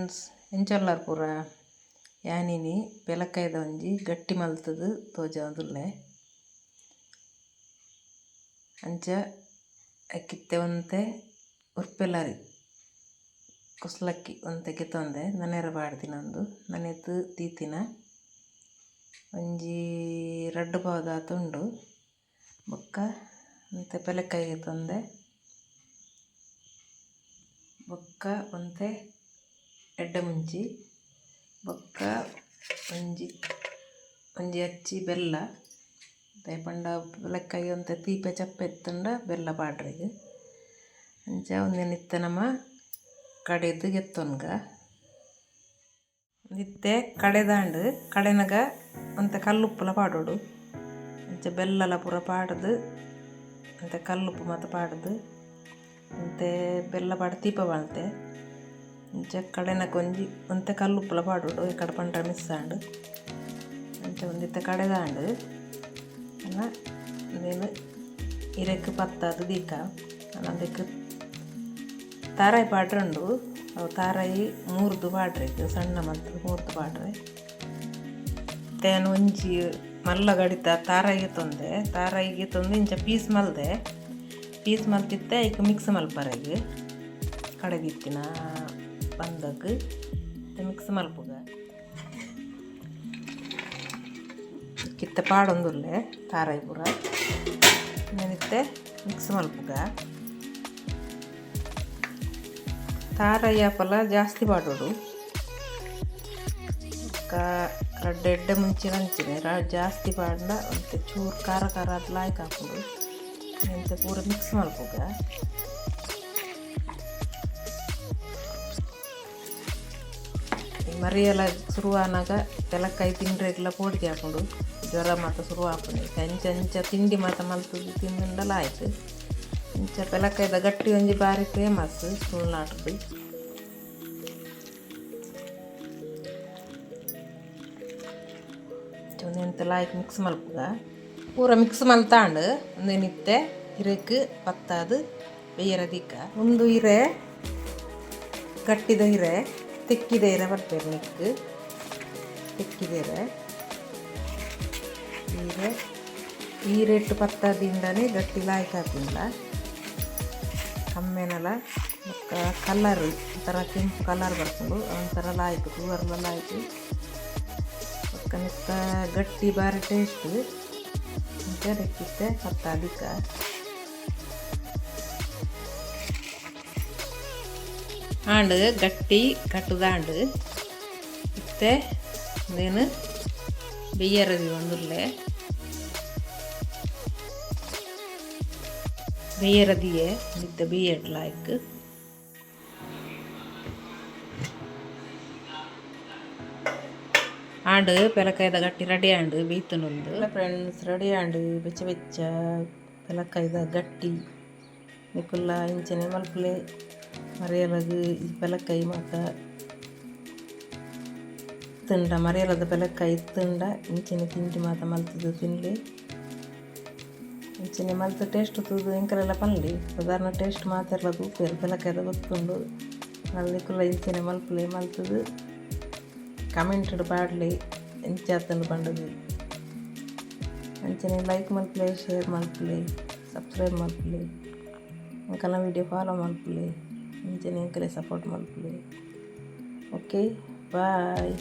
Friends, ಎಂಚೊಲ್ಲಾರ್ ಪೂರ ಯಾನಿನಿ ಪೆಲಕಾಯಿದ ಒಂಜಿ ಗಟ್ಟಿ ಮಲ್ತುದು ತೋಜಾವೊಂದುಲ್ಲೆ. ಅಂಚ ಅಕ್ಕಿತ್ತೆ ಒಂತೆ ಉರ್ಪೆಲರಿ ಕುಸ್ಲಕ್ಕಿ ಒಂತೆ ಗೆತೊಂದೆ ನನೇರ ಪಾಡ್ದಿನಂದು ನನೆತ್ ದೀತಿನ ಒಂಜಿ ರಡ್ಡ್ ಪಾವುದಾತ್ ಉಂಡು. ಬೊಕ್ಕ ಒಂತೆ ಪೆಲಕಾಯಿ ಗೆತೊಂದೆ ಬೊಕ್ಕ ಒಂತೆ ಎಡ್ಡೆ ಮುಂಚಿ ಬೊಕ್ಕ ಒಂಜಿ ಒಂಜಿ ಅಚ್ಚಿ ಬೆಲ್ಲ ದಾಯೆ ಪಂಡ ಪೆಲಕಾಯಿ ಒಂತೆ ತೀಪೆ ಚಪ್ಪೆ ಇತ್ತುಂಡ ಬೆಲ್ಲ ಪಾಡ್ರೆಗ್. ಅಂಚ ಉಂದೆನ್ ಇತ್ತೆ ನಮ ಕಡೆದ್ ಗೆತ್ತೊನ್ಗ. ಇತ್ತೆ ಕಡೆದಾಂಡ್ ಕಡೆನಗ ಒಂತೆ ಕಲ್ಲುಪ್ಪುಲ ಪಾಡೊಡು. ಅಂಚ ಬೆಲ್ಲಲ ಪೂರ ಪಾಡ್ದ್ ಒಂತೆ ಕಲ್ಲುಪ್ಪು ಮಾತ ಪಾಡ್ದ್ ಒಂತೆ ಬೆಲ್ಲ ಪಾಡ್ ತೀಪ ಮಲ್ತೆ. ಇಂಚ ಕಡೆನಗ ಒಂಜಿ ಒಂತೆ ಕಲ್ಲುಪ್ಪುಲ ಪಾಡೊಡು ಎಕಡೆ ಪಂಡ ಮಿಸ್ ಆಂಡ್. ಅಂಚ ಒಂದಿತ್ತೆ ಕಡೆದಾಂಡ್ ಉಂದೆನ್ ಇರೆಕ್ ಪತ್ತಾದ್ ದೀಕ. ಅಂದೆಕ್ ತಾರಾಯಿ ಪಾಡ್ರೆ ಉಂಡು. ಅವು ತಾರಾಯಿ ಮೂರ್ದು ಪಾಡ್ರೆಗ್ ಸಣ್ಣ ಮಲ್ತುದು ಮೂರ್ದು ಪಾಡ್ರೆ. ಇತ್ತೆ ಒಂಜಿ ಮಲ್ಲ ಗಡಿತ ತಾರಾಯಿ ಗೆತೊಂದೆ ತಾರಾಯಿ ಗೆತೊಂದು ಇಂಚ ಪೀಸ್ ಮಲ್ದೆ. ಪೀಸ್ ಮಲ್ತಿತ್ತೆ ಐಕ್ ಮಿಕ್ಸ್ ಮಲ್ಪರೆಗ್ ಕಡೆದಿತ್ತಿನ ಬಂದಗ್ ಮಿಕ್ಸ್ ಮಲ್ಪುಗ. ಕಿತ್ತೆ ಪಾಡೊಂದುಲ್ಲೆ ತಾರಾಯಿ ಪೂರ ಇತ್ತೆ ಮಿಕ್ಸ್ ಮಲ್ಪುಗ. ತಾರಾಯಿ ಆಪಲ ಜಾಸ್ತಿ ಪಾಡೊಡು. ಬೊಕ್ಕ ರಡ್ಡ್ ಎಡ್ಡೆ ಮುಂಚಿನ ಅಂಚಿನೆ ಜಾಸ್ತಿ ಪಾಡ್ಂಡ ಒಂತೆ ಚೂರು ಖಾರ ಖಾರ ಆದ್ ಲಾಯ್ಕ್ ಆಪುಂಡು. ಇಂಚ ಪೂರ ಮಿಕ್ಸ್ ಮಲ್ಪುಗ. ಮರಿಯಲ ಸುರುವಾನಗ ಪೆಲಕಾಯಿ ತಿಂಡ್ರೆಗ್ಲ ಪೋಡಿಗೆ ಆಪುಂಡು. ಜ್ವರ ಮಾತ ಸುರು ಆಪುಂಡು. ಅಂಚ ಅಂಚ ತಿಂಡಿ ಮಾತ ಮಲ್ತುದು ತಿಂದುಂಡಲ ಆಯ್ತು. ಇಂಚ ಪೆಲಕಾಯಿದ ಗಟ್ಟಿ ಒಂಜಿ ಬಾರಿ ಫೇಮಸ್ ತುಳುನಾಡ್ದು. ಉಂದೆನ್ ಲಾಯ್ಕ್ ಮಿಕ್ಸ್ ಮಲ್ಪುಗ. ಪೂರ ಮಿಕ್ಸ್ ಮಲ್ತಾಂಡ್ ಉಂದೆನ್ ಇತ್ತೆ ಇರೆಕ್ ಪತ್ತಾದ್ ಬೆಯ್ಯರ ದೀಕ. ಉಂದು ಇರೆ ಗಟ್ಟಿದ ಇರೆ ತೆಕ್ಕಿದ ಇರೆ ಪನ್ಪೆರ್ ನೆಕ್ಕ್ ತೆಕ್ಕಿದ ಇರೆ. ಇರೆ ಈರೆಟ್ ಪತ್ತಾದಿಂಡನೆ ಗಟ್ಟಿ ಲಾಯ್ಕ್ ಆಪಿಲ್ಲ. ಕಮ್ಮೆನಲ ಬೊಕ್ಕ ಕಲರ್ ಒಂಥರ ಕೆಂಪು ಕಲರ್ ಬರ್ಪುಂಡು ಒಂಥರ ಲಾಯ್ಕ್ ತೂವರೆಲ ಲಾಯ್ಕ್. ಬೊಕ್ಕ ನೆತ್ತ ಗಟ್ಟಿ ಬಾರಿ ಟೇಸ್ಟ್. ಅಂಚ ನೆಕ್ಕಿತ್ತೆ ಪತ್ತಾದಿಕ್ಕ. ಆಂಡ್ ಗಟ್ಟಿ ಕಟ್ಟುದಾಂಡ್. ಇತ್ತೆ ಉಂದೆನ್ ಬೆಯ್ಯರ ದೀವೊಂದುಲ್ಲೆ. ಬೆಯ್ಯರ ದೀಯೆ ಇತ್ತೆ ಬೆಯ್ಯಡ್ ಲಾಯ್ಕ್. ಆಂಡ್ ಪೆಲಕಾಯಿದ ಗಟ್ಟಿ ರೆಡಿ ಆಂಡ್ ಬೇಯ್ತುಂಡು. ಫ್ರೆಂಡ್ಸ್ ರೆಡಿ ಆಂಡ್ ಬೆಚ್ಚ ಬೆಚ್ಚ ಪೆಲಕಾಯಿದ ಗಟ್ಟಿ. ನಿಕುಲ್ಲ ಇಂಚನೆ ಮಲ್ಪುಲೆ ಮರಿಯಲಗ್ ಈ ಪೆಲಕಾಯಿ ಮಾತ ಇತ್ತುಂಡ ಮರಿಯಲದ ಪೆಲಕಾಯಿ ಇತ್ತುಂಡ ಇಂಚನೆ ತಿಂಡಿ ಮಾತ ಮಲ್ತುದು ತಿನ್ಲೆ. ಇಂಚನೆ ಮಲ್ತ್ ಟೇಸ್ಟ್ ತೂದು ಎಂಕಲೆಲ ಪನ್ಲೆ ಸಾಧಾರಣ ಟೇಸ್ಟ್ ಮಾತೆರ್ಲ ತೂಪೆರ್ ಪೆಲಕಾಯಿದ ಗೊತ್ತುಂಡು. ನಿಕುಲ್ಲ ಇಂಚನೆ ಮಲ್ಪುಲೆ ಮಲ್ತುದು ಕಮೆಂಟ್ ಪಾಡ್ಲೆ ಎಂಚ ಆತುಂಡು ಪಂಡುದು. ಅಂಚನೆ ಲೈಕ್ ಮಲ್ಪುಲೆ ಶೇರ್ ಮಲ್ಪುಲೆ ಸಬ್ಸ್ಕ್ರೈಬ್ ಮಲ್ಪುಲೆ ಎಂಕಲ್ನ ವೀಡಿಯೋ ಫಾಲೋ ಮಲ್ಪುಲೆ ಇಂಚನೆ ಎಂಕಲೆ ಸಪೋರ್ಟ್ ಮಲ್ಪುಲೆ. Okay bye.